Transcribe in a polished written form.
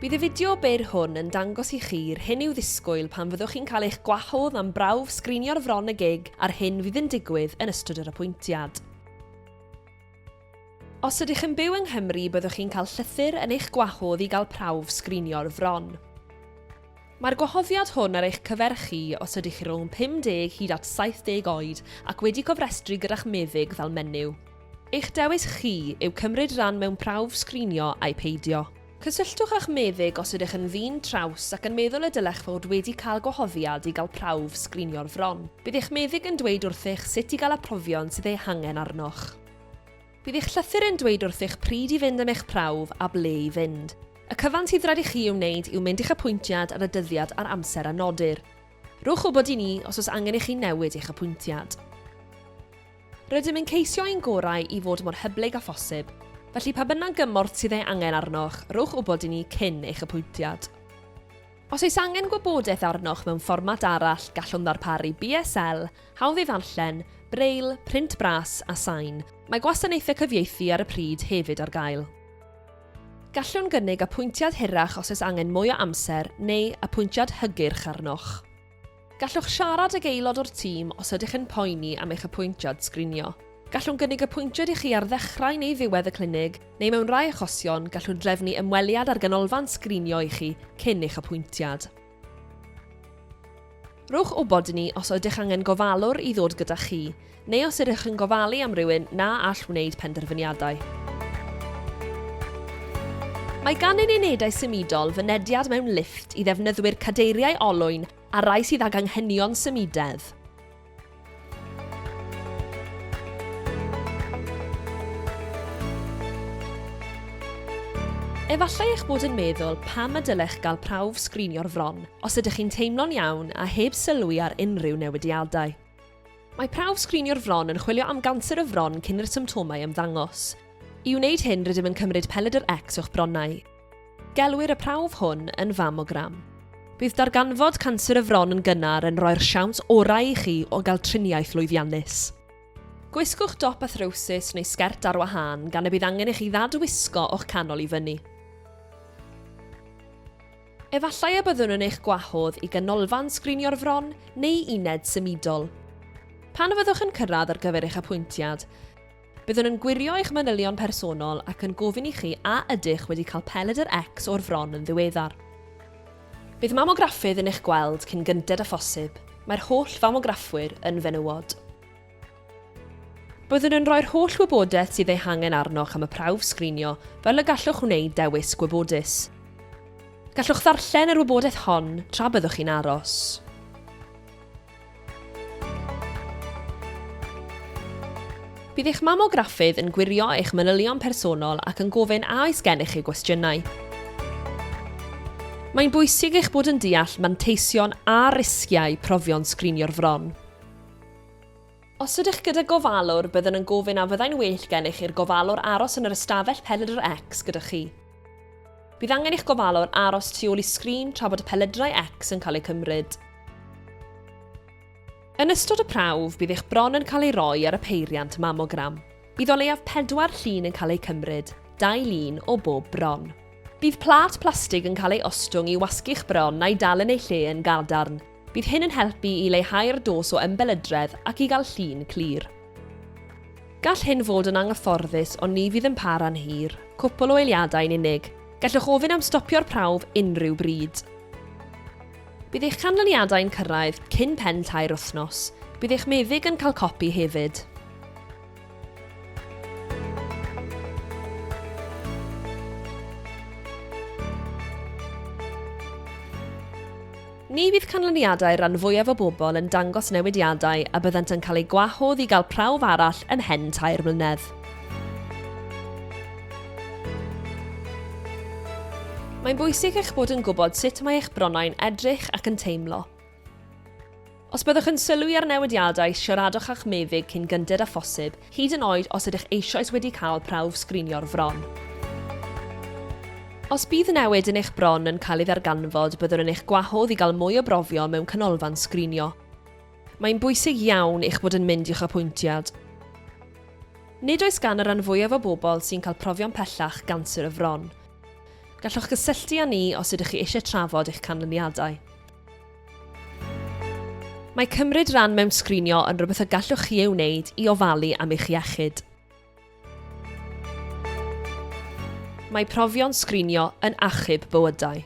Bydd y fideo byr hwn yn dangos i chi'r hyn i'w ddisgwyl pan fyddwch chi'n cael eich gwahodd am brawf sgrinio'r fron y gig a'r hyn fydd yn digwydd yn ystod yr apwyntiad. Os ydych yn byw yng Nghymru byddwch chi'n cael llythyr yn eich gwahodd i gael prawf sgrinio'r fron. Mae'r gwahoddiad hwn ar eich cyfer chi os ydych chi rhwng 50 hyd at 70 oed ac wedi cofrestru gyda'ch meddyg fel menyw. Eich dewis chi yw cymryd rhan mewn prawf sgrinio ai peidio. Cysylltwch â'ch meddyg os ydych yn ddyn traws ac yn meddwl y dylech fod wedi cael gwahoddiad i gael prawf sgrinio'r fron. Bydd eich meddyg yn dweud wrthych sut i gael y profion sydd eu hangen arnoch. Bydd eich llythyr yn dweud wrthych pryd i fynd am eich prawf a ble i fynd. Y cyfan sydd raid i chi ei wneud yw mynd i'ch apwyntiad ar y dyddiad a'r amser a nodir. Rhowch wybod i ni os oes angen i chi newid eich apwyntiad. Rydym yn ceisio ein gorau i fod mor hyblyg â phosib, felly pa bynnag gymorth sydd ei angen arnoch, rhowch wybod i ni cyn eich apwyntiad. Os oes angen gwybodaeth arnoch mewn fformat arall, gallwn ddarparu BSL, hawdd ei ddarllen, Braille, print bras a sain. Mae gwasanaethau cyfieithu ar y pryd hefyd ar gael. Gallwn gynnig apwyntiad hirach os oes angen mwy o amser neu apwyntiad hygyrch arnoch. Gallwch siarad ag aelod o'r tîm os ydych yn poeni am eich apwyntiad sgrinio. Gallwn gynnig apwyntiad i chi ar ddechrau neu ddiwedd y clinig, neu mewn rhai achosion, gallwn drefnu ymweliad â'r ganolfan sgrinio i chi cyn eich apwyntiad. Rhowch wybod i ni os ydych angen gofalwr i ddod gyda chi, neu os ydych yn gofalu am rywun na all wneud penderfyniadau. Mae gan ein unedau symudol fynediad mewn lifft i ddefnyddwyr cadeiriau olwyn a rai sydd ag anghenion symudedd. Efallai eich bod yn meddwl pam y dylech gael prawf sgrinio'r fron os ydych chi'n teimlo'n iawn a heb sylwi ar unrhyw newidiadau. Mae prawf sgrinio'r fron yn chwilio am ganser y fron cyn i'r symptomau ymddangos. I wneud hyn rydym yn cymryd pelydr X o'ch bronnau. Gelwir y prawf hwn yn famogram. Bydd darganfod canser y fron yn gynnar yn rhoi'r siawns orau i chi o gael triniaeth lwyddiannus. Gwisgwch dop a throwsus neu sgert ar wahân gan y bydd angen i chi ddadwisgo o'ch canol i fyny. Efallai y byddwn yn eich gwahodd i ganolfan sgrinio'r fron neu uned symudol. Pan fyddwch yn cyrraedd ar gyfer eich apwyntiad, byddwn yn gwirio eich manylion personol ac yn gofyn i chi a ydych wedi cael pelydr X o'r fron yn ddiweddar. Bydd mamograffydd yn eich gweld cyn gynted â phosib, mae'r holl famograffwyr yn fenywod. Byddwn yn rhoi'r holl wybodaeth sydd ei hangen arnoch am y prawf sgrinio fel y gallwch wneud dewis gwybodus. Gallwch ddarllen yr wybodaeth hon tra byddwch chi'n aros. Bydd eich mamograffydd yn gwirio eich manylion personol ac yn gofyn a oes gennych chi gwestiynau. Mae'n bwysig eich bod yn deall manteision a risgiau profion sgrinio'r fron. Os ydych gyda gofalwr, byddwn yn gofyn a fyddai'n well gennych i'r gofalwr aros yn yr ystafell pelydr X gyda chi. Bydd angen i'ch gofalwr aros tu ôl i sgrin tra bod y pelydrau X yn cael eu cymryd. Yn ystod y prawf, bydd eich bron yn cael ei roi ar y peiriant mamogram. Bydd o leiaf pedwar llun yn cael eu cymryd, dau lun o bob bron. Bydd plât plastig yn cael ei ostwng i wasgu'ch bron a'i dal yn ei lle yn gadarn. Bydd hyn yn helpu i leihau'r dos o ymbelydredd ac i gael llun clir. Gall hyn fod yn anghyfforddus ond ni fydd yn para'n hir, cwpl o eiliadau'n unig. Gallwch ofyn am stopio'r prawf unrhyw bryd. Bydd eich canlyniadau'n cyrraedd cyn pen tair wythnos. Bydd eich meddyg yn cael copi hefyd. Ni fydd canlyniadau'r rhan fwyaf o bobl yn dangos newidiadau a byddant yn cael eu gwahodd i gael prawf arall ymhen tair mlynedd. Mae'n bwysig eich bod yn gwybod sut mae eich bronnau'n edrych ac yn teimlo. Os byddwch yn sylwi ar newidiadau, siaradwch â'ch meddyg cyn gynted â phosib, hyd yn oed os ydych eisoes wedi cael prawf sgrinio'r fron. Os bydd newid yn eich bron yn cael ei ddarganfod, byddwn yn eich gwahodd i gael mwy o brofion mewn canolfan sgrinio. Mae'n bwysig iawn eich bod yn mynd i'ch apwyntiad. Nid oes gan y rhan fwyaf o bobl sy'n cael profion pellach ganser y fron. Gallwch gysylltu â ni os ydych chi eisiau trafod eich canlyniadau. Mae cymryd rhan mewn sgrinio yn rhywbeth y gallwch chi ei wneud i ofalu am eich iechyd. Mae profion sgrinio yn achub bywydau.